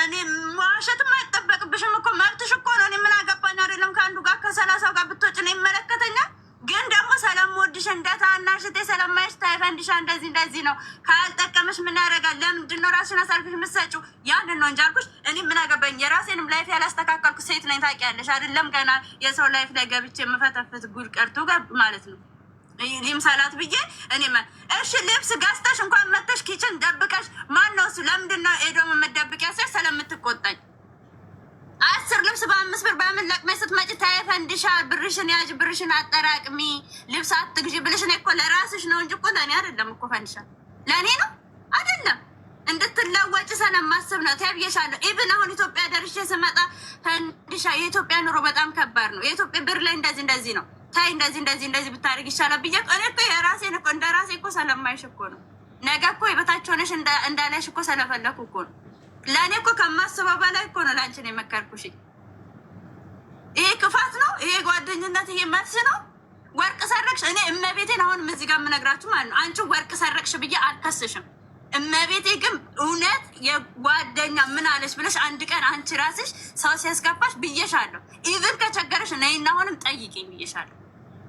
እኔ መዋሸትም አይጠበቅብሽም እኮ፣ መብትሽ እኮ ነው። እኔ ምን አገባኝ? አይደለም ከአንዱ ጋር ከ30ው ጋር ብትወጪ ነው ይመለከተኛል። ግን ደግሞ ስለምወድሽ እንደ ታናሽ እህቴ ስለማይሽ ታይ ፈንዲሻ እንደዚህ እንደዚህ ነው፣ ካልጠቀመሽ ምን ያደርጋል? ለምንድን ነው ራስሽን አሳልፈሽ የምትሰጪው? ያንን ነው እንጂ አልኩሽ። እኔ ምን አገባኝ? የራሴንም life ያላስተካከልኩ ሴት ነኝ፣ ታውቂያለሽ አይደለም? ገና የሰው life ላይ ገብቼ የምፈተፍት ጉድ ቀርቶ ማለት ነው ሊምሰላት ብዬ እኔ እሺ፣ ልብስ ገዝተሽ እንኳን መተሽ kitchen ደብቀሽ ማን ነው እሱ? ለምንድን ነው ኤዶም የምትደብቅ? ያሰሽ ስለምትቆጣኝ 10 ልብስ በ5 ብር በምን ለቅመሽ ስትመጪ ታይ ፈንዲሻ ብርሽን ያዥ፣ ብርሽን አጠራቅሚ፣ ልብስ አትግዢ ብልሽ እኔ እኮ ለራስሽ ነው እንጂ እኮ ለእኔ አይደለም እኮ ፈንዲሻ፣ ለእኔ ነው አይደለም። እንድትለወጭ ስለማስብ ነው ተብዬሻለሁ። Even አሁን ኢትዮጵያ ደርሼ ስመጣ ፈንዲሻ የኢትዮጵያ ኑሮ በጣም ከባድ ነው። የኢትዮጵያ ብር ላይ እንደዚህ እንደዚህ ነው፣ ታይ እንደዚህ እንደዚህ እንደዚህ ብታደርግ ይሻላል ብዬ እኔ እኮ የራሴን እኮ እንደ ራሴ እኮ ስለማይሽ እኮ ነው። ነገ እኮ የበታች ሆነሽ እንዳላይሽ እኮ ስለፈለኩ እኮ ነው። ለእኔ እኮ ከማስበው በላይ እኮ ነው ለአንቺ ነው የመከርኩሽ። ይሄ ክፋት ነው። ይሄ ጓደኝነት፣ ይሄ መልስ ነው። ወርቅ ሰረቅሽ። እኔ እመቤቴን አሁንም እዚህ ጋር የምነግራችሁ ማለት ነው፣ አንቺ ወርቅ ሰረቅሽ ብዬ አልከስሽም። እመቤቴ ግን እውነት የጓደኛ ምን አለሽ ብለሽ አንድ ቀን አንቺ ራስሽ ሰው ሲያስገባሽ ብዬሻለሁ። Even ከቸገረሽ ነይና አሁንም ጠይቂኝ ብዬሻለሁ።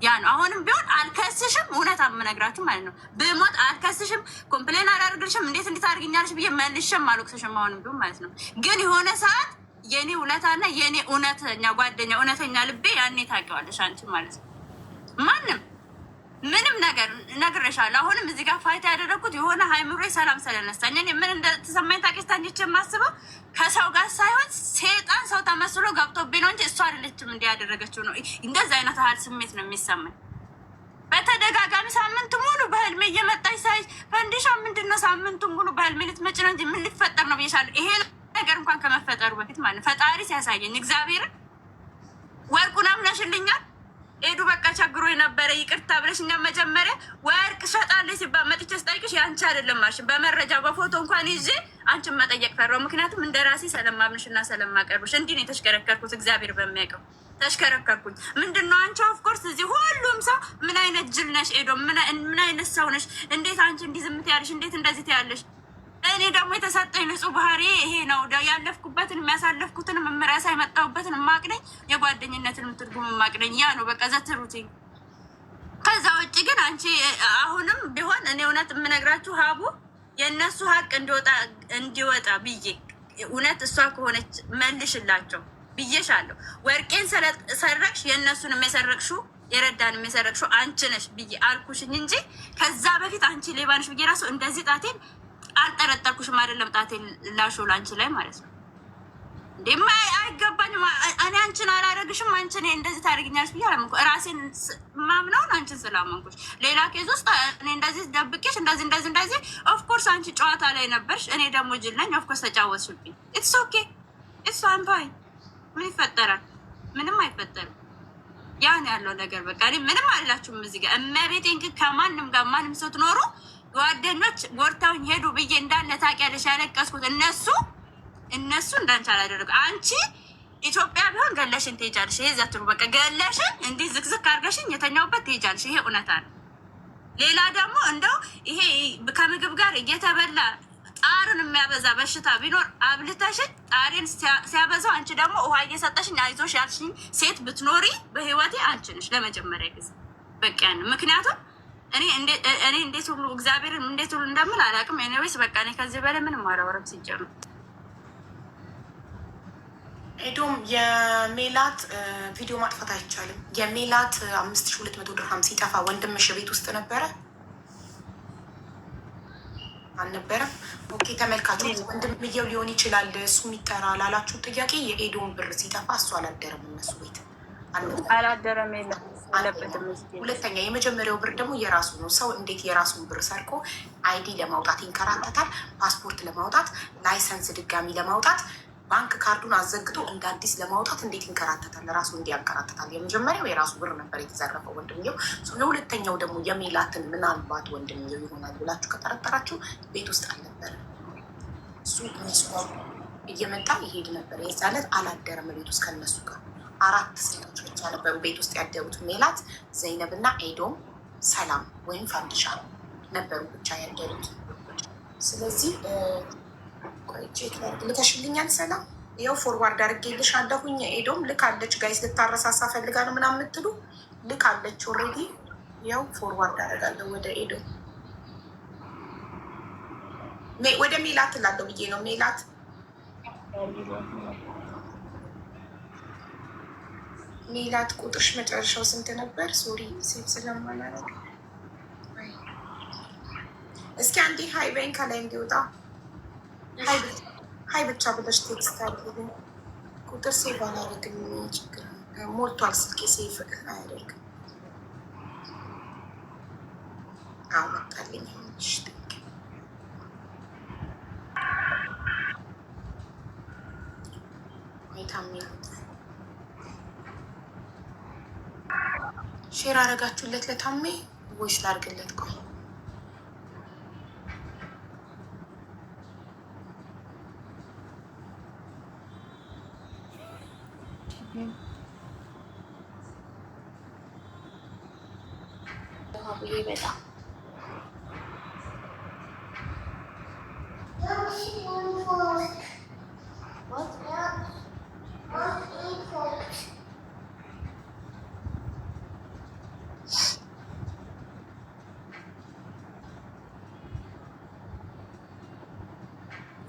ያ ነው። አሁንም ቢሆን አልከስሽም። እውነት የምነግራችሁ ማለት ነው። ብሞት አልከስሽም፣ complain አላደርግልሽም። እንዴት እንዴት አድርግኛለሽ ብዬ መልሽም አልወቅስሽም። አሁንም ቢሆን ማለት ነው። ግን የሆነ ሰዓት የኔ ውለታና የኔ እውነተኛ ጓደኛ፣ እውነተኛ ልቤ ያኔ ታውቂዋለሽ አንቺ ማለት ነው። ማንም ምንም ነገር ነግሬሻለሁ። አሁንም እዚህ ጋር fight ያደረግኩት የሆነ ሃይምሮ ሰላም ስለነሳኝ እኔ ምን እንደተሰማኝ ታውቂሽ? ታኝቼ የማስበው ከሰው ጋር ሳይሆን ሴጣን ሰው ተመስሎ ገብቶብኝ ነው እንጂ እሷ አይደለችም እንዲህ ያደረገችው ነው። እንደዚህ አይነት ያህል ስሜት ነው የሚሰማኝ። በተደጋጋሚ ሳምንት ሙሉ በህልሜ እየመጣች ሳይ ፈንዲሻ ምንድን ነው ሳምንቱ ሙሉ በህልሜ ልትመጪ ነው እንጂ ምን ሊፈጠር ነው ብዬሻለሁ። ይሄ ነገር እንኳን ከመፈጠሩ በፊት ማለት ነው ፈጣሪ ሲያሳየኝ እግዚአብሔርን ወርቁን አምነሽልኛል። ኤዱ በቃ ቸግሮ የነበረ ይቅርታ ብለሽ እኛ መጀመሪያ ወርቅ ሸጣለች ሲባል መጥቼ ስጠይቅሽ የአንቺ አይደለም አልሽኝ። በመረጃ በፎቶ እንኳን ይዤ አንቺን መጠየቅ ፈራሁ። ምክንያቱም እንደ ራሴ ስለማምንሽ እና ስለማቀርብሽ እንዲህ ነው የተሽከረከርኩት። እግዚአብሔር በሚያውቀው ተሽከረከርኩኝ። ምንድን ነው አንቺ of course እዚህ ሁሉም ሰው ምን አይነት ጅል ነሽ ኤዶ፣ ምን አይነት ሰው ነሽ? እንዴት አንቺ እንዲህ ዝም ትያለሽ? እንዴት እንደዚህ ትያለሽ? እኔ ደግሞ የተሰጠኝ ንጹህ ባህሪ ይሄ ነው። ያለፍኩበትን የሚያሳለፍኩትን የምረሳ የመጣሁበትን ማቅነኝ የጓደኝነትን ትርጉም ማቅነኝ ያ ነው በቃ the truth። ከዛ ውጭ ግን አንቺ አሁንም ቢሆን እኔ እውነት የምነግራችሁ ሀቡ የእነሱ ሀቅ እንዲወጣ ብዬ እውነት እሷ ከሆነች መልሽላቸው ብዬሻለሁ። ወርቄን ሰረቅሽ፣ የእነሱንም የሰረቅሽው የረዳን የሰረቅሽው አንቺ ነሽ ብዬ አልኩሽኝ እንጂ ከዛ በፊት አንቺ ሌባ ነሽ ብዬ ራሱ እንደዚህ ጣቴን አልጠረጠርኩሽም። አይደለም ጣቴን ላሾ ላንቺ ላይ ማለት ነው። እንዴ አይገባኝም። እኔ አንቺን አላደርግሽም፣ አንቺ እኔ እንደዚህ ታደርግኛለሽ ብዬ አላመንኩ። ራሴን ማምነውን አንቺን ስላመንኩሽ ሌላ case ውስጥ እኔ እንደዚህ ደብቄሽ እንደዚህ እንደዚህ እንደዚህ of course አንቺ ጨዋታ ላይ ነበርሽ፣ እኔ ደግሞ ጅል ነኝ። Of course ተጫወትሽብኝ። It's okay, it's fine። ምን ይፈጠራል? ምንም አይፈጠርም። ያ ነው ያለው ነገር። በቃ እኔ ምንም አላችሁም እዚህ ጋር። እመቤቴን ግን ከማንም ጋር ማንም ሰው ትኖሩ ጓደኞች ጎድተውኝ ሄዱ ብዬ እንዳለ ታውቂያለሽ ያለቀስኩት እነሱ እንዳንቺ አላደረጉ። አንቺ ኢትዮጵያ ቢሆን ገለሽን ትሄጃለሽ። ይሄ ዘትሩ በቃ ገለሽን እንዲህ ዝክዝክ አድርገሽኝ የተኛውበት ትሄጃለሽ። ይሄ እውነታ ነው። ሌላ ደግሞ እንደው ይሄ ከምግብ ጋር እየተበላ ጣርን የሚያበዛ በሽታ ቢኖር አብልተሽኝ ጣሬን ሲያበዛው አንቺ ደግሞ ውሃ እየሰጠሽኝ አይዞሽ ያልሽኝ ሴት ብትኖሪ በህይወቴ አንቺ ነሽ ለመጀመሪያ ጊዜ በቃ ያን ምክንያቱም እኔ እንዴት ሁሉ እግዚአብሔርን እንዴት ሁሉ እንደምል አላውቅም። Anyways በቃ እኔ ከዚህ በላይ ምንም አላወራም። ሲጀምር ኤዶም የሜላት ቪዲዮ ማጥፋት አይቻልም። የሜላት 5200 ድርሃም ሲጠፋ ወንድምሽ ቤት ውስጥ ነበረ አልነበረም? Okay ተመልካቾች፣ ወንድምየው ሊሆን ይችላል እሱ የሚጠራ ላላችሁ ጥያቄ የኤዶም ብር ሲጠፋ እሱ አላደረም፣ እነሱ ቤት አላደረም፣ የለም አለበትም። ሁለተኛ የመጀመሪያው ብር ደግሞ የራሱ ነው። ሰው እንዴት የራሱን ብር ሰርቆ ID ለማውጣት ይንከራተታል? ፓስፖርት ለማውጣት፣ license ድጋሚ ለማውጣት፣ ባንክ ካርዱን አዘግቶ እንደ አዲስ ለማውጣት እንዴት ይንከራተታል? ራሱ እንዲህ ያንከራተታል። የመጀመሪያው የራሱ ብር ነበር የተዘረፈው ወንድምየው። የሁለተኛው ደግሞ የሜላትን ምናልባት ወንድምየው ይሆናል ብላችሁ ከጠረጠራችሁ ቤት ውስጥ አልነበረም። እሱ እነሱ እየመጣ ይሄድ ነበር። የዛ ዕለት አላደረም ቤት ውስጥ ከነሱ ጋር። አራት ሴቶች ብቻ ነበሩ ቤት ውስጥ ያደሩት። ሜላት፣ ዘይነብ እና ኤዶም፣ ሰላም ወይም ፈንዲሻ ነበሩ ብቻ ያደሩት። ስለዚህ ቆይ check ላድርግ። ልከሽልኛል ሰላም? ያው forward አድርጌልሻለሁኝ። ኤዶም ልካለች። Guys ልታረሳሳ ፈልጋ ነው ምናምን የምትሉ ልካለች already። ያው forward አደርጋለሁ ወደ ኤዶም፣ ወደ ሜላት እላለሁ ብዬ ነው። ሜላት ሜላት ቁጥርሽ መጨረሻው ስንት ነበር? Sorry save ስለማላረግ እስኪ አንዴ hi በይኝ ከላይ እንዲወጣ hi ብቻ ብለሽ text አድርጊልኝ። ቁጥር save አላደርግም፣ ችግር ሞልቷል ስልኬ save አያደርግም። አዎ መጣልኝ። Share አደረጋችሁለት ለታሜ ወይስ ላድርግለት? ቆይ በጣም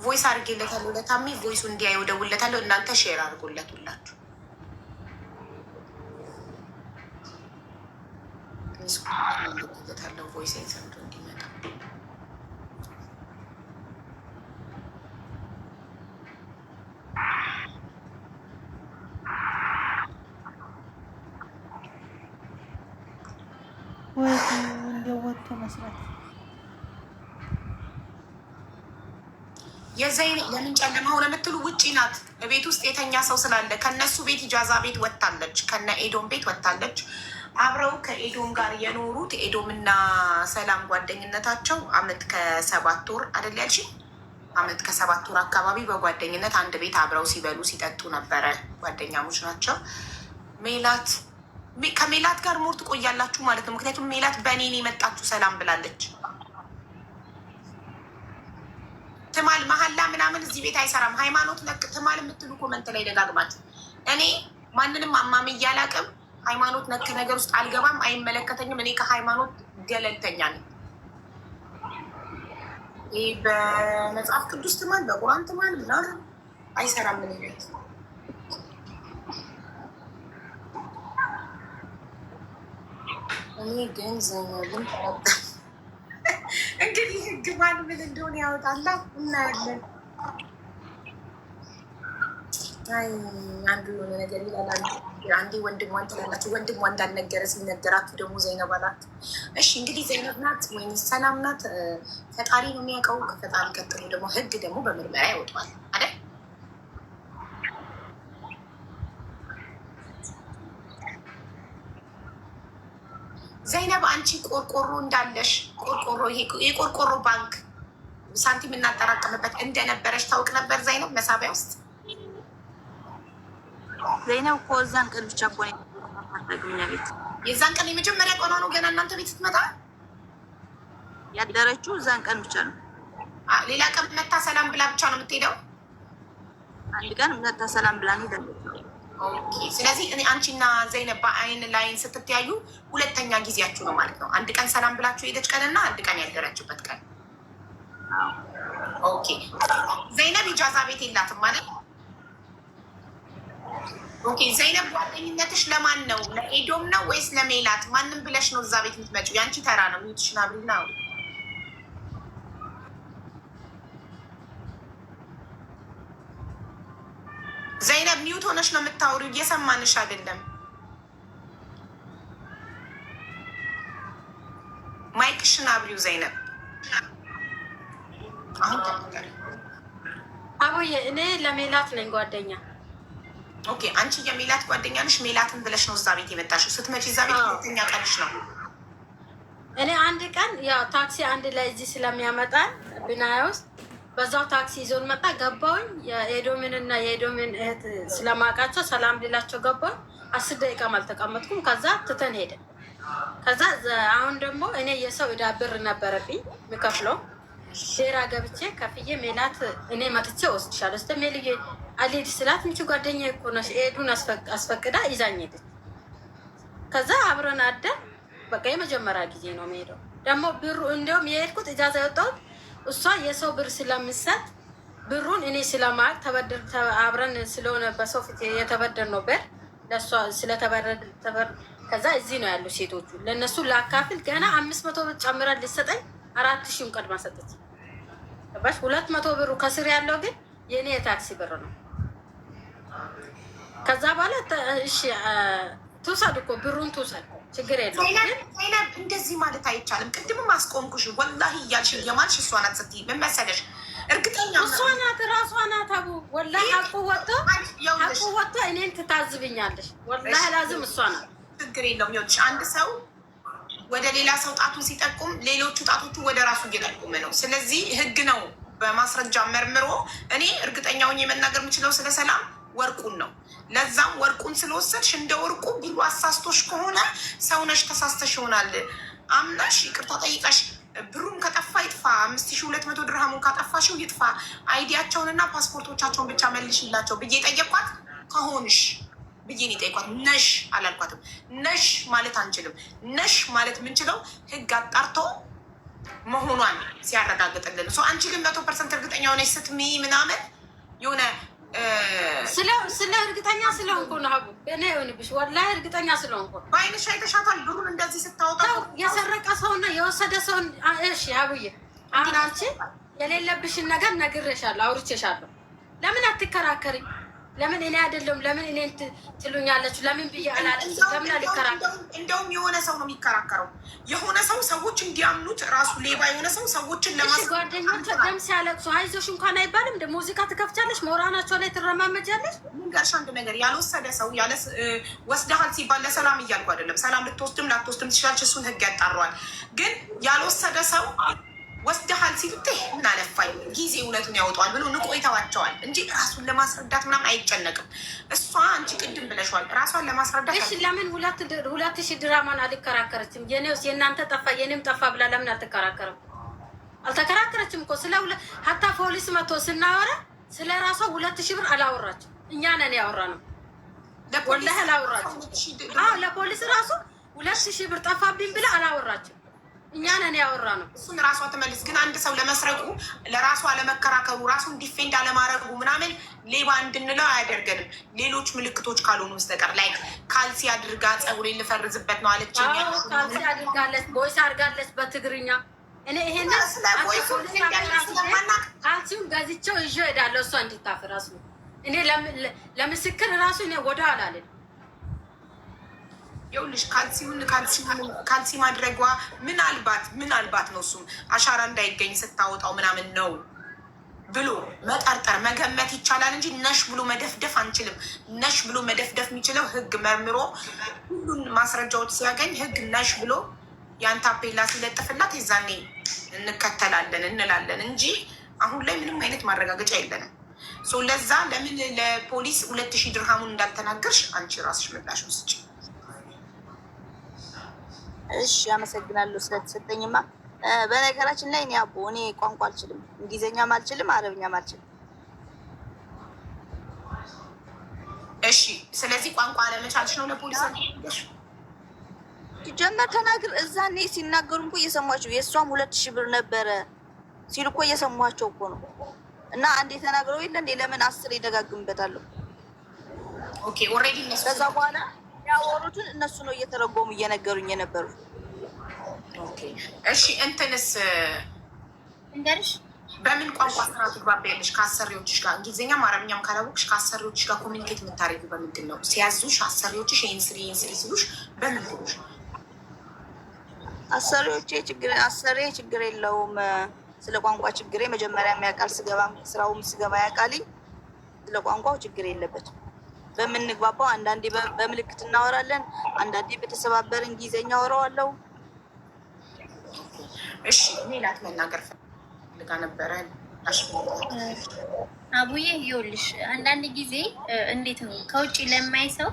Voice አድርጌለታለሁ ለታሜ። Voice ኡ እንዲያየው ደውለታለሁ። እናንተ share አድርጎለት ሁላችሁ ለታለሁ voice ሰምቶ እንዲመጣ። ወይ እንደው ወጥቶ መስራት። የዘይን ለምን ጨለማ ሆነ የምትሉ ውጪ ናት። ቤት ውስጥ የተኛ ሰው ስላለ ከነሱ ቤት ኢጃዛ ቤት ወጥታለች፣ ከነ ኤዶም ቤት ወጥታለች። አብረው ከኤዶም ጋር የኖሩት ኤዶምና ሰላም ጓደኝነታቸው አመት ከ7 ወር አይደል ያልሽኝ? አመት ከ7 ወር አካባቢ በጓደኝነት አንድ ቤት አብረው ሲበሉ ሲጠጡ ነበረ። ጓደኛሞች ናቸው። ሜላት ከሜላት ጋር more ትቆያላችሁ ማለት ነው። ምክንያቱም ሜላት በእኔ ነው የመጣችሁ ሰላም ብላለች። ትማል መሀላ ምናምን እዚህ ቤት አይሰራም። ሃይማኖት ነክ ትማል የምትሉ comment ላይ ደጋግማችሁ፣ እኔ ማንንም አማምዬ አላቅም። ሃይማኖት ነክ ነገር ውስጥ አልገባም፣ አይመለከተኝም። እኔ ከሃይማኖት ገለልተኛ ነኝ። ይህ በመጽሐፍ ቅዱስ ትማል፣ በቁርአን ትማል ምናምን አይሰራም። ምን ቤት እኔ ግን ዘይነብን እንግዲህ ህግ ማን ምን እንደሆነ ያወጣላ፣ እናያለን። አይ አንዱ የሆነ ነገር ይላል። አንዴ ወንድሟን ትላላችሁ፣ ወንድሟ እንዳልነገረ ሲነገራችሁ ደግሞ ዘይነብ አላችሁ። እሺ እንግዲህ ዘይነብ ናት ወይንስ ሰላም ናት? ፈጣሪ ነው የሚያውቀው። ከፈጣሪ ቀጥሎ ደግሞ ህግ ደግሞ በምርመራ ያወጣዋል አይደል? ዘይነብ አንቺ ቆርቆሮ እንዳለሽ፣ ቆርቆሮ የቆርቆሮ ባንክ ሳንቲም እናጠራቀምበት እንደነበረሽ ታውቅ ነበር ዘይነብ መሳቢያ ውስጥ? ዘይነብ እኮ እዛን ቀን ብቻ እኮ ነው እኛ ቤት። የዛን ቀን የመጀመሪያ ቀኗ ነው ገና እናንተ ቤት ስትመጣ ያደረችው እዛን ቀን ብቻ ነው። ሌላ ቀን መታ ሰላም ብላ ብቻ ነው የምትሄደው። አንድ ቀን መታ ሰላም ብላ ነው ሄዳለች። Okay። ስለዚህ እኔ አንቺና ዘይነብ በአይን ላይን ስትተያዩ ሁለተኛ ጊዜያችሁ ነው ማለት ነው። አንድ ቀን ሰላም ብላችሁ የሄደች ቀን እና አንድ ቀን ያደረችበት ቀን። Okay። ዘይነብ ኢጃዛ ቤት የላትም ማለት። Okay። ዘይነብ ጓደኝነትሽ ለማን ነው? ለኤዶም ነው ወይስ ለሜላት? ማንም ብለሽ ነው እዛ ቤት የምትመጪው? የአንቺ ተራ ነው። Mute ሽን አብሪና አውሪ። ዘይነብ mute ሆነሽ ነው የምታወሪው፣ እየሰማንሽ አይደለም። Mic ሽን አብሪው ዘይነብ። አሁን ተናገሪ። አቦዬ እኔ ለሜላት ነኝ ጓደኛ። Okay፣ አንቺ የሜላት ጓደኛ ነሽ። ሜላትን ብለሽ ነው እዛ ቤት የመጣሽው። ስትመጪ እዛ ቤት ሁለተኛ ቀንሽ ነው። እኔ አንድ ቀን ያው ታክሲ አንድ ላይ እዚህ ስለሚያመጣን ብናያ ውስጥ በዛው ታክሲ ይዞን መጣ። ገባውኝ የኤዶምን እና የኤዶምን እህት ስለማውቃቸው ሰላም ልላቸው ገባኝ። 10 ደቂቃም አልተቀመጥኩም። ከዛ ትተን ሄደ። ከዛ አሁን ደግሞ እኔ የሰው ዕዳ ብር ነበረብኝ የምከፍለው። ዴራ ገብቼ ከፍዬ ሜላት እኔ መጥቼ ወስድሻለሁ ስተ ሜልዬ አልሄድ ስላት ምች ጓደኛ እኮ ነሽ ኤዱን አስፈቅዳ ይዛኝ ሄደች። ከዛ አብረን አደር። በቃ የመጀመሪያ ጊዜ ነው የምሄደው። ደግሞ ብሩ እንዲያውም የሄድኩት إجازة የወጣሁት እሷ የሰው ብር ስለምሰጥ ብሩን እኔ ስለማቅ ተበድር አብረን ስለሆነ በሰው ፊት የተበደር ነው ብር ለእሷ ስለተበደር ከዛ እዚህ ነው ያሉ ሴቶቹ ለእነሱ ላካፍል ገና 500 ብር ጨምራ ልሰጠኝ 4000ን ቀድማ ሰጠች። ገባሽ? 200 ብሩ ከስር ያለው ግን የእኔ የታክሲ ብር ነው። ከዛ በኋላ እሺ ትውሰድ እኮ ብሩን ትውሰድ፣ ችግር የለውም። ግን ዘይነብ እንደዚህ ማለት አይቻልም። ቅድምም አስቆምኩሽ። ወላሂ እያልሽ እየማልሽ እሷ ናት ስትይ ምን መሰለሽ፣ እርግጠኛ እሷ ናት ራሷ ናት። አቡ ወላሂ ሀቁ ወጥቶ ሀቁ ወጥቶ እኔን ትታዝብኛለሽ። ወላሂ لازم እሷ ናት። ችግር የለውም። ይኸውልሽ አንድ ሰው ወደ ሌላ ሰው ጣቱን ሲጠቁም ሌሎቹ ጣቶቹ ወደ ራሱ እየጠቆመ ነው። ስለዚህ ህግ ነው በማስረጃ መርምሮ። እኔ እርግጠኛ ሆኜ መናገር የምችለው ስለ ሰላም ወርቁን ነው። ለዛም ወርቁን ስለወሰድሽ እንደ ወርቁ ብሩ አሳስቶሽ ከሆነ ሰውነሽ ተሳስተሽ ይሆናል። አምናሽ ይቅርታ ጠይቀሽ ብሩን ከጠፋ ይጥፋ፣ 5200 ድርሃሙን ካጠፋሽው ይጥፋ፣ ID ያቸውንና ፓስፖርቶቻቸውን ብቻ መልሽላቸው ብዬ ጠየኳት። ከሆንሽ ብዬ ነው የጠየኳት። ነሽ አላልኳትም። ነሽ ማለት አንችልም። ነሽ ማለት የምንችለው ህግ አጣርቶ መሆኗን ሲያረጋግጥልን። አንቺ ግን 100% እርግጠኛ ሆነሽ ስትሚ ምናምን የሆነ ስለ እርግጠኛ ስለሆንኩ ነው። ሀቡ እኔ ይሆንብሽ ወላሂ እርግጠኛ ስለሆንኩ ነው። በአይንሽ አይተሻታል ብሩን እንደዚህ ስታወጣ የሰረቀ ሰውና የወሰደ ሰውን። እሺ ሀቡዬ፣ አሁን አንቺ የሌለብሽን ነገር ነግሬሻለሁ፣ አውርቼሻለሁ። ለምን አትከራከሪም? ለምን እኔ አይደለሁም? ለምን እኔን ትሉኛለችሁ? ለምን ብዬ አላለችም? ለምን አልከራከርም? እንደውም የሆነ ሰው ነው የሚከራከረው። የሆነ ሰው ሰዎች እንዲያምኑት ራሱ ሌባ የሆነ ሰው ሰዎችን ለማስ ጓደኞች ደም ሲያለቅሱ አይዞሽ እንኳን አይባልም። እንደ ሙዚቃ ትከፍቻለሽ፣ ሞራናቸው ላይ ትረማመጃለሽ። ልንገርሽ አንድ ነገር፣ ያልወሰደ ሰው ወስደሃል ሲባል ለሰላም እያልኩ አይደለም። ሰላም ልትወስድም ላትወስድም ትችላለች። እሱን ህግ ያጣረዋል። ግን ያልወሰደ ሰው ወስደሃል ሲሉት ምን አለፋኝ ጊዜ እውነቱን ያወጣዋል ብሎ ንቆ ይተዋቸዋል እንጂ ራሱን ለማስረዳት ምናምን አይጨነቅም። እሷ አንቺ ቅድም ብለሽዋል፣ ራሷን ለማስረዳት እሺ፣ ለምን 2000 ድራማን አልከራከረችም? የኔውስ የእናንተ ጠፋ የኔም ጠፋ ብላ ለምን አልተከራከረም? አልተከራከረችም እኮ ስለ حتى ፖሊስ መቶ ስናወራ ስለ ራሷ 2000 ብር አላወራችም። እኛ ነን ያወራ ነው። ወላሂ አላወራችም። አዎ ለፖሊስ ራሱ 2000 ብር ጠፋብኝ ብላ አላወራችም። እኛ ነን ያወራ ነው። እሱን ራሷ ትመልስ። ግን አንድ ሰው ለመስረቁ ለራሱ አለመከራከሩ ራሱን defend አለማድረጉ ምናምን ሌባ እንድንለው አያደርገንም። ሌሎች ምልክቶች ካልሆኑ በስተቀር like ካልሲ አድርጋ ፀጉሬን ልፈርዝበት ነው አለች። ካልሲ አድርጋለች፣ voice አድርጋለች በትግርኛ። እኔ ይሄንን ካልሲውን ገዝቼው ይዤ እሄዳለሁ እሷ እንዲታፍር ራሱ እኔ ለምስክር ራሱ እኔ ወደ ኋላ አልልም። ይኸውልሽ ካልሲውን ካልሲ ማድረጓ ምናልባት ምናልባት ነው እሱም አሻራ እንዳይገኝ ስታወጣው ምናምን ነው ብሎ መጠርጠር መገመት ይቻላል እንጂ ነሽ ብሎ መደፍደፍ አንችልም። ነሽ ብሎ መደፍደፍ የሚችለው ሕግ መርምሮ ሁሉን ማስረጃዎች ሲያገኝ ሕግ ነሽ ብሎ ያን ታፔላ ሲለጥፍላት የዛኔ እንከተላለን እንላለን እንጂ አሁን ላይ ምንም አይነት ማረጋገጫ የለንም። ለዛ ለምን ለፖሊስ 2000 ድርሃሙን እንዳልተናገርሽ አንቺ ራስሽ ምላሽ ውስጭ። እሺ አመሰግናለሁ ስለተሰጠኝማ። በነገራችን ላይ እኔ አቦ እኔ ቋንቋ አልችልም፣ እንግሊዝኛም አልችልም፣ አረብኛም አልችልም። እሺ፣ ስለዚህ ቋንቋ አለመቻልሽ ነው ለፖሊስ ሲጀመር ተናግር እዛ እኔ ሲናገሩ እኮ እየሰሟቸው የእሷም 2000 ብር ነበረ ሲሉ እኮ እየሰሟቸው እኮ ነው። እና አንዴ ተናግረው የለ እንዴ ለምን 10 ይደጋግምበታለሁ? Okay፣ already እነሱ ከዛ በኋላ ያወሩትን እነሱ ነው እየተረጎሙ እየነገሩኝ የነበሩ። Okay፣ እሺ፣ እንትንስ እንገርሽ በምን ቋንቋ ስራ ትግባቢያለሽ ከአሰሪዎችሽ ጋር? እንግሊዝኛም አረብኛም ካላወቅሽ ከአሰሪዎችሽ ጋር communicate የምታደርጊው በምንድን ነው? ሲያዙሽ አሰሪዎችሽ ይህን ስሪ ይህን ስሪ ሲሉሽ በምን ትሉሽ? አሰሪዎቼ ችግር አሰሪ ችግር የለውም። ስለ ቋንቋ ችግሬ መጀመሪያ የሚያውቃል ስገባ ስራውም ስገባ ያውቃልኝ። ስለ ቋንቋው ችግር የለበትም። በምንግባባው አንዳንዴ በምልክት እናወራለን፣ አንዳንዴ በተሰባበረ እንግሊዝኛ አወራዋለሁ። እሺ፣ ሜላት መናገር ፈልጋ ነበረ። አቡዬ ይኸውልሽ፣ አንዳንድ ጊዜ እንዴት ነው ከውጭ ለማይ ሰው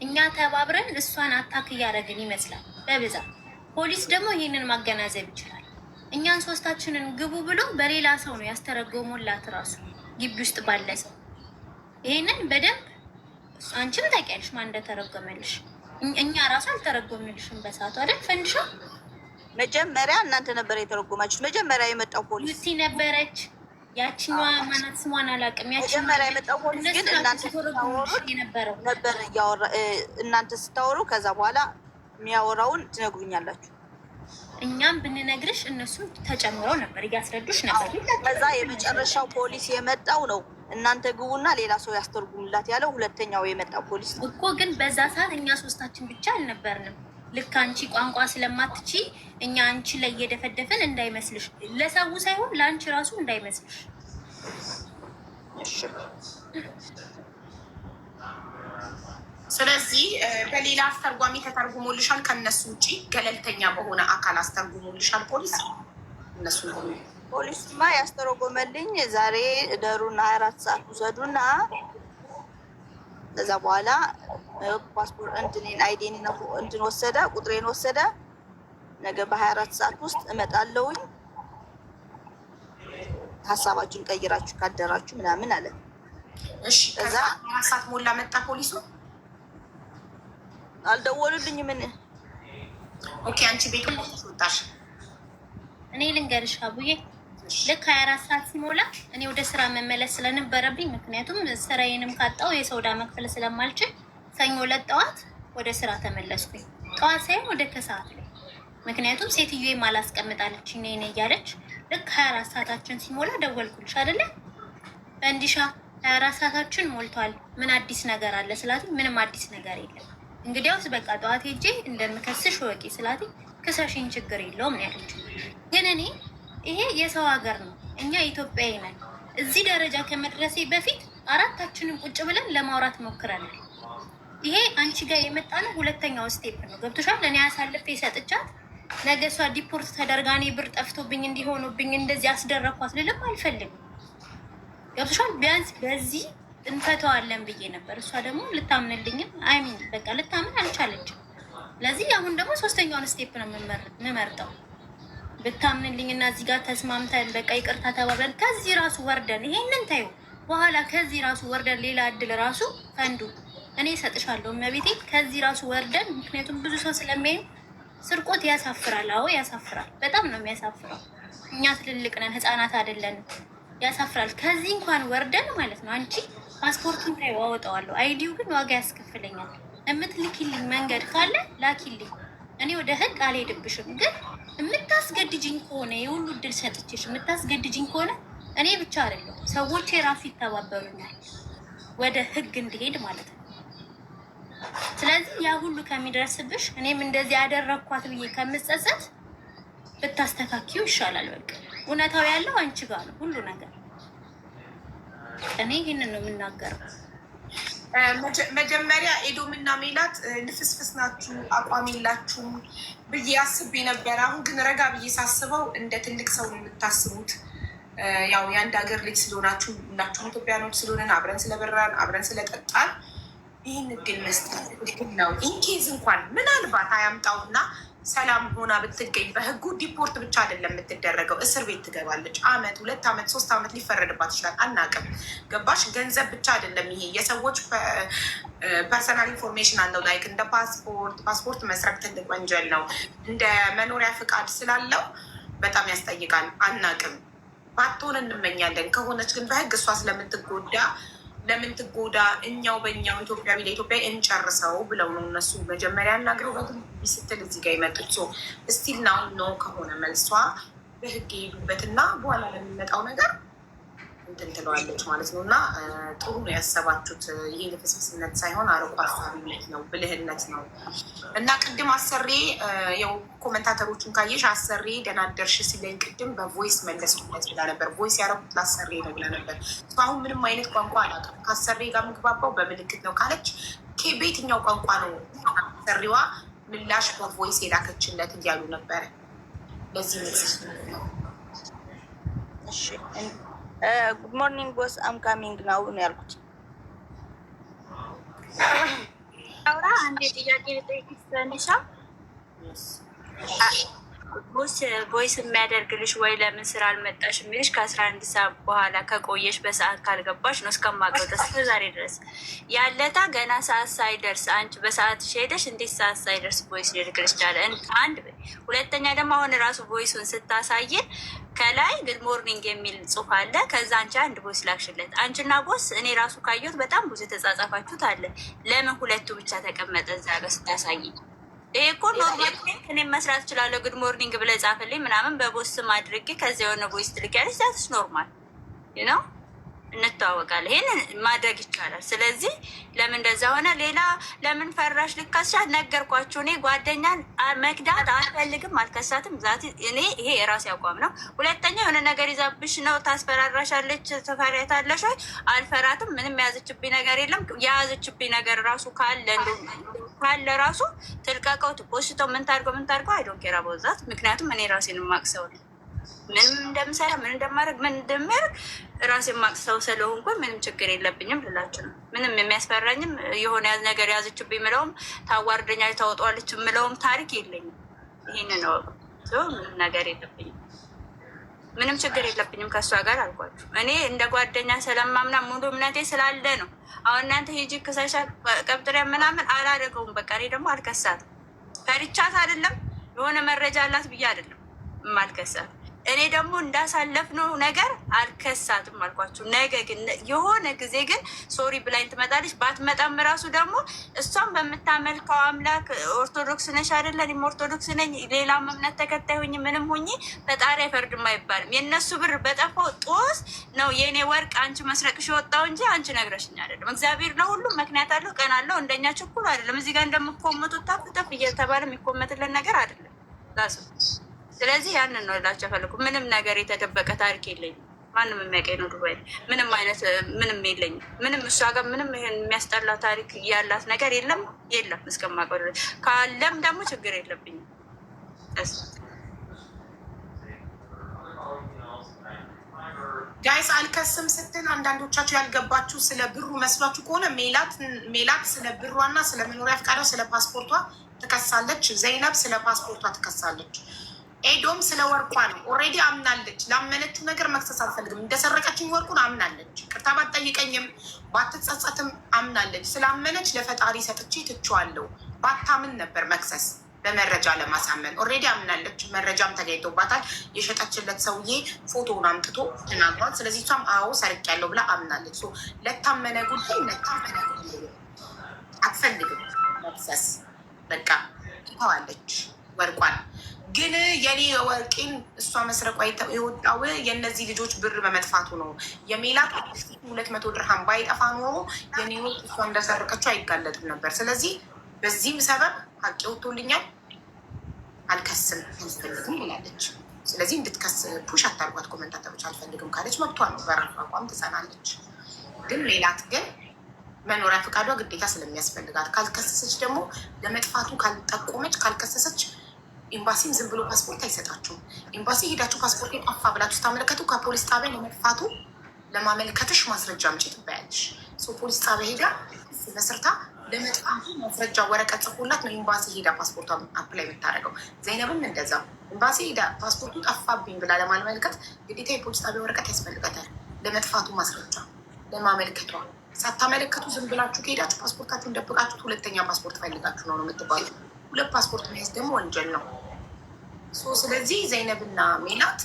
እኛ ተባብረን እሷን attack እያደረግን ይመስላል በብዛት። ፖሊስ ደግሞ ይህንን ማገናዘብ ይችላል። እኛን ሶስታችንን ግቡ ብሎ በሌላ ሰው ነው ያስተረጎሙላት፣ ራሱ ግቢ ውስጥ ባለ ሰው። ይሄንን በደንብ አንቺም ታውቂያለሽ ማን እንደተረጎመልሽ። እኛ ራሱ አልተረጎምንልሽም በሰዓቱ አይደል ፈንድሻ? መጀመሪያ እናንተ ነበር የተረጎማችሁት። መጀመሪያ የመጣው ፖሊስ ዩቲ ነበረች። ያችኛዋ ማናት? ስሟን አላውቅም። መጀመሪያ የመጣው ፖሊስ ግን እናንተ ስታወሩ የነበረው ነበር እያወራ፣ እናንተ ስታወሩ ከዛ በኋላ የሚያወራውን ትነግሩኛላችሁ። እኛም ብንነግርሽ እነሱም ተጨምረው ነበር እያስረዱሽ ነበር። ከዛ የመጨረሻው ፖሊስ የመጣው ነው እናንተ ግቡና ሌላ ሰው ያስተርጉምላት ያለው ሁለተኛው የመጣው ፖሊስ ነው። እኮ ግን በዛ ሰዓት እኛ ሶስታችን ብቻ አልነበርንም። ልክ አንቺ ቋንቋ ስለማትቺ እኛ አንቺ ላይ እየደፈደፍን እንዳይመስልሽ፣ ለሰው ሳይሆን ለአንቺ ራሱ እንዳይመስልሽ። እሺ። ስለዚህ በሌላ አስተርጓሚ ተተርጉሞልሻል። ከነሱ ውጭ ገለልተኛ በሆነ አካል አስተርጉሞልሻል ፖሊስ እነሱ ፖሊሱማ ያስተረጎመልኝ ዛሬ እደሩና 24 ሰዓት ውሰዱና ከዛ በኋላ ፓስፖርት እንትኔን ID ን እንትን ወሰደ፣ ቁጥሬን ወሰደ። ነገ በ24 ሰዓት ውስጥ እመጣለሁኝ፣ ሀሳባችሁን ቀይራችሁ ካደራችሁ ምናምን አለ። እሺ፣ ከዛ 4 ሰዓት ሞላ፣ መጣ ፖሊሱ? አልደወሉልኝ። ምን Okay፣ አንቺ ቤቱ ወጣሽ። እኔ ልንገርሽ አቡዬ፣ ልክ 24 ሰዓት ሲሞላ እኔ ወደ ስራ መመለስ ስለነበረብኝ፣ ምክንያቱም ስራዬንም ካጣው የሰው ዕዳ መክፈል ስለማልችል፣ ሰኞ ዕለት ጠዋት ወደ ስራ ተመለስኩኝ። ጠዋት ሳይሆን ወደ ከሰዓት ላይ፣ ምክንያቱም ሴትዮ አላስቀምጣለች እኔ ነኝ እያለች። ልክ 24 ሰዓታችን ሲሞላ ደወልኩልሽ አይደለ? ፈንዲሻ፣ 24 ሰዓታችን ሞልቷል፣ ምን አዲስ ነገር አለ ስላት፣ ምንም አዲስ ነገር የለም፣ እንግዲያውስ በቃ ጠዋት ሄጄ እንደምከስሽ ወቂ ስላት፣ ክሰሽኝ ችግር የለውም ነው ያለችው። ግን እኔ ይሄ የሰው ሀገር ነው፣ እኛ ኢትዮጵያዊ ነን። እዚህ ደረጃ ከመድረሴ በፊት አራታችንን ቁጭ ብለን ለማውራት ሞክረናል። ይሄ አንቺ ጋር የመጣ ነው ሁለተኛው step ነው። ገብቶሻል? እኔ አሳልፌ ሰጥቻት ነገ እሷ deport ተደርጋ እኔ ብር ጠፍቶብኝ እንዲሆኑብኝ እንደዚህ አስደረግኳት ልልም አልፈልግም። ገብቶሻል? ቢያንስ በዚህ እንፈተዋለን ብዬ ነበር። እሷ ደግሞ ልታምንልኝም፣ I mean በቃ ልታምን አልቻለችም። ለዚህ አሁን ደግሞ ሶስተኛውን step ነው የምመርጠው። ብታምንልኝ እና እዚህ ጋር ተስማምተን በቃ ይቅርታ ተባብለን ከዚህ ራሱ ወርደን፣ ይሄንን ታዩ በኋላ ከዚህ ራሱ ወርደን ሌላ እድል ራሱ ፈንዱ እኔ እሰጥሻለሁ እመቤቴ። ከዚህ ራሱ ወርደን፣ ምክንያቱም ብዙ ሰው ስለሚያዩ ስርቆት ያሳፍራል። አዎ ያሳፍራል። በጣም ነው የሚያሳፍረው። እኛ ትልልቅ ነን፣ ህፃናት አይደለንም። ያሳፍራል። ከዚህ እንኳን ወርደን ማለት ነው። አንቺ ፓስፖርቱን ታዩ አወጣዋለሁ። ID ው ግን ዋጋ ያስከፍለኛል። የምትልኪልኝ መንገድ ካለ ላኪልኝ። እኔ ወደ ህግ አልሄድብሽም። ግን የምታስገድጅኝ ከሆነ፣ የሁሉ እድል ሰጥቼሽ የምታስገድጅኝ ከሆነ፣ እኔ ብቻ አይደለሁም፣ ሰዎች የራሱ ይተባበሩኛል ወደ ህግ እንድሄድ ማለት ነው። ስለዚህ ያ ሁሉ ከሚደርስብሽ፣ እኔም እንደዚህ ያደረግኳት ብዬ ከምጸጸት ብታስተካኪው ይሻላል። በቃ እውነታው ያለው አንቺ ጋር ነው ሁሉ ነገር። እኔ ይህንን ነው የምናገረው። መጀመሪያ ኤዶም እና ሜላት ልፍስፍስ ናችሁ፣ አቋም የላችሁም ብዬ አስቤ ነበረ። አሁን ግን ረጋ ብዬ ሳስበው እንደ ትልቅ ሰው የምታስቡት ያው የአንድ ሀገር ልጅ ስለሆናችሁ፣ ሁላችሁም ኢትዮጵያኖች ስለሆነን፣ አብረን ስለበራን፣ አብረን ስለጠጣን ይህን እድል መስጠት ትክክል ነው። In case እንኳን ምናልባት አያምጣውና ሰላም ሆና ብትገኝ በህጉ deport ብቻ አይደለም የምትደረገው፣ እስር ቤት ትገባለች። አመት፣ 2 አመት፣ 3 አመት ሊፈረድባት ይችላል። አናውቅም። ገባሽ? ገንዘብ ብቻ አይደለም ይሄ፣ የሰዎች personal information አለው። Like እንደ ፓስፖርት፣ ፓስፖርት መስረቅ ትልቅ ወንጀል ነው። እንደ መኖሪያ ፍቃድ ስላለው በጣም ያስጠይቃል። አናውቅም። ባትሆን እንመኛለን። ከሆነች ግን በህግ እሷ ስለምትጎዳ ለምን ትጎዳ፣ እኛው በእኛው ኢትዮጵያዊ ለኢትዮጵያ እንጨርሰው ብለው ነው እነሱ መጀመሪያ ያናግረው ስትል እዚህ ጋር የመጡት። Still now no ከሆነ መልሷ በህግ የሄዱበትና በኋላ ለሚመጣው ነገር እንትን ትለዋለች ማለት ነው። እና ጥሩ ነው ያሰባችሁት። ይሄ ልፍስፍስነት ሳይሆን አርቆ አሳቢነት ነው፣ ብልህነት ነው። እና ቅድም አሰሬ ያው commentator ኦቹን ካየሽ አሰሬ ደህና አደርሽ ሲለኝ ቅድም በ voice መለስኩለት ብላ ነበር። Voice ያደረኩት ላሰሬ ነው ብላ ነበር። አሁን ምንም አይነት ቋንቋ አላውቅም፣ ከአሰሬ ጋር ምግባባው በምልክት ነው ካለች በየትኛው ቋንቋ ነው አሰሪዋ ምላሽ በ voice የላከችለት እያሉ ነበረ። ለዚህ ነው። እሺ፣ "Good morning boss, I'm coming now" ነው ያልኩት። አውራ አንድ ጥያቄ ልጠይቅሽ ፈንዲሻ። Boss voice የሚያደርግልሽ ወይ ለምን ስራ አልመጣሽ የሚልሽ ከ11 ሰዓት በኋላ ከቆየሽ፣ በሰዓት ካልገባሽ ነው። እስከማውቀው ድረስ፣ እስከ ዛሬ ድረስ ያለታ ገና ሰዓት ሳይደርስ አንቺ በሰዓት ሄደሽ እንዴት ሰዓት ሳይደርስ voice ሊልክልሽ ቻለ? አንድ። ሁለተኛ ደግሞ አሁን ራሱ voice ኡን ስታሳይን ከላይ "good morning" የሚል ጽሁፍ አለ። ከዛ አንቺ አንድ voice ላክሽለት። አንቺና boss እኔ ራሱ ካየሁት በጣም ብዙ የተጻጻፋችሁት አለ። ለምን ሁለቱ ብቻ ተቀመጠ እዛ ጋር ስታሳይ? ይሄ እኮ normal፣ እኔም መስራት እችላለሁ። "Good morning" ብለህ ጻፍልኝ ምናምን በ boss ስም አድርጌ ከዚያ የሆነ voice ትልኪያለሽ። That's normal። እንተዋወቃለን። ይሄን ማድረግ ይቻላል። ስለዚህ ለምን እንደዛ ሆነ? ሌላ ለምን ፈራሽ? ልካስሻት ነገርኳችሁ። እኔ ጓደኛን መክዳት አልፈልግም፣ አልከሳትም። That እኔ ይሄ የራሴ አቋም ነው። ሁለተኛ የሆነ ነገር ይዛብሽ ነው፣ ታስፈራራሻለች፣ ትፈሪያታለሽ ወይ? አልፈራትም። ምንም የያዘችብኝ ነገር የለም። የያዘችብኝ ነገር ራሱ ካለ ራሱ ትልቀቀው፣ ትፖስተው፣ ምን ታድርገው ምን ታድርገው፣ I don't care about that። ምክንያቱም እኔ ራሴን የማቅሰው ነኝ። ምንም እንደምሰራ፣ ምን እንደማደርግ፣ ምን እንደሚያደርግ ራሴን ማቅሰው ስለሆንኩ ምንም ችግር የለብኝም ልላችሁ ነው። ምንም የሚያስፈራኝም የሆነ ነገር ያዘችብኝ ምለውም፣ ታዋርደኛለች፣ ታወጣዋለች ምለውም ታሪክ የለኝም። ይህንን ነው። ምንም ነገር የለብኝም። ምንም ችግር የለብኝም ከእሷ ጋር አልኳችሁ። እኔ እንደ ጓደኛ ስለማምና ሙሉ እምነቴ ስላለ ነው። አሁን እናንተ ሂጂ ክሰሻ ቀብጥሪያ ምናምን አላደርገውም። በቃ እኔ ደግሞ አልከሳትም። ፈሪቻት አይደለም፣ የሆነ መረጃ አላት ብዬ አይደለም የማልከሳት። እኔ ደግሞ እንዳሳለፍነው ነገር አልከሳትም አልኳችሁ። ነገ ግን የሆነ ጊዜ ግን sorry ብላኝ ትመጣለች። ባትመጣም ራሱ ደግሞ እሷን በምታመልከው አምላክ፣ ኦርቶዶክስ ነሽ አይደለ? እኔም ኦርቶዶክስ ነኝ። ሌላም እምነት ተከታይ ሁኝ ምንም ሁኝ ፈጣሪ አይፈርድም አይባልም። የእነሱ ብር በጠፋው ጦስ ነው የእኔ ወርቅ አንቺ መስረቅሽ የወጣው እንጂ አንቺ ነግረሽኝ አይደለም። እግዚአብሔር ለሁሉም ምክንያት አለው፣ ቀን አለው። እንደኛ ችኩል አይደለም። እዚህ ጋር እንደምኮመቱት ታፍ ተፍ እየተባለ የሚኮመትልን ነገር አይደለም። ስለዚህ ያንን ነው ልላቸው የፈለኩ። ምንም ነገር የተደበቀ ታሪክ የለኝም። ማንም የሚያውቀኝ ነው። ዱባይ ምንም አይነት ምንም የለኝም። ምንም እሷ ጋር ምንም ይሄን የሚያስጠላ ታሪክ ያላት ነገር የለም የለም እስከማውቀው ድረስ። ካለም ደግሞ ችግር የለብኝም። Guys፣ አልከስም ስትል አንዳንዶቻችሁ ያልገባችሁ ስለ ብሩ መስሏችሁ ከሆነ ሜላት ስለ ብሯና ስለ መኖሪያ ፈቃዷ፣ ስለ ፓስፖርቷ ትከሳለች። ዘይነብ ስለ ፓስፖርቷ ትከሳለች። ኤዶም ስለ ወርቋ ነው። Already አምናለች። ላመነችው ነገር መክሰስ አልፈልግም። እንደሰረቀችኝ ወርቁን አምናለች። ይቅርታ ባትጠይቀኝም ባትጸጸትም አምናለች። ስላመነች ለፈጣሪ ሰጥቼ ትቼዋለሁ። ባታምን ነበር መክሰስ በመረጃ ለማሳመን። Already አምናለች። መረጃም ተገኝቶባታል። የሸጠችለት ሰውዬ ፎቶውን አምጥቶ ተናግሯል። ስለዚህ እሷም አዎ ሰርቄያለሁ ብላ አምናለች። ለታመነ ጉዳይ ለታመነ ጉዳይ አትፈልግም መክሰስ። በቃ ትተዋለች ወርቋን። ግን የኔ ወርቄን እሷ መስረቋ የወጣው የእነዚህ ልጆች ብር በመጥፋቱ ነው። የሜላት 200 ድርሃም ባይጠፋ ኖሮ የኔ ወርቅ እሷ እንደሰረቀችው አይጋለጥም ነበር። ስለዚህ በዚህም ሰበብ ሀቄ ወጥቶልኛል፣ አልከስም፣ አልፈልግም ብላለች። ስለዚህ እንድትከስ push አታርጓት። Commentator ኦች አልፈልግም ካለች መብቷ ነው። በራሷ አቋም ትጸናለች። ግን ሜላት ግን መኖሪያ ፈቃዷ ግዴታ ስለሚያስፈልጋት ካልከሰሰች ደግሞ ለመጥፋቱ ካልጠቆመች፣ ካልከሰሰች ኤምባሲም ዝም ብሎ ፓስፖርት አይሰጣችሁም። ኤምባሲ ሄዳችሁ ፓስፖርት ጠፋ ብላችሁ ስታመለከቱ ከፖሊስ ጣቢያ ለመጥፋቱ ለማመልከትሽ ማስረጃ አምጪ ትባያለሽ። ፖሊስ ጣቢያ ሄዳ ክስ መስርታ ለመጥፋቱ ማስረጃ ወረቀት ጽፎላት ነው ኤምባሲ ሄዳ ፓስፖርቷ apply የምታደርገው። ዘይነብም እንደዛው ኤምባሲ ሄዳ ፓስፖርቱ ጠፋብኝ ብላ ለማመልከት ግዴታ የፖሊስ ጣቢያ ወረቀት ያስፈልጋታል፣ ለመጥፋቱ ማስረጃ ለማመልከቷ። ሳታመለከቱ ዝም ብላችሁ ከሄዳችሁ ፓስፖርታችሁን ደብቃችሁት ሁለተኛ ፓስፖርት ፈልጋችሁ ነው ነው የምትባሉት። ሁለት ፓስፖርት መያዝ ደግሞ ወንጀል ነው። ስለዚህ ዘይነብና ሜላት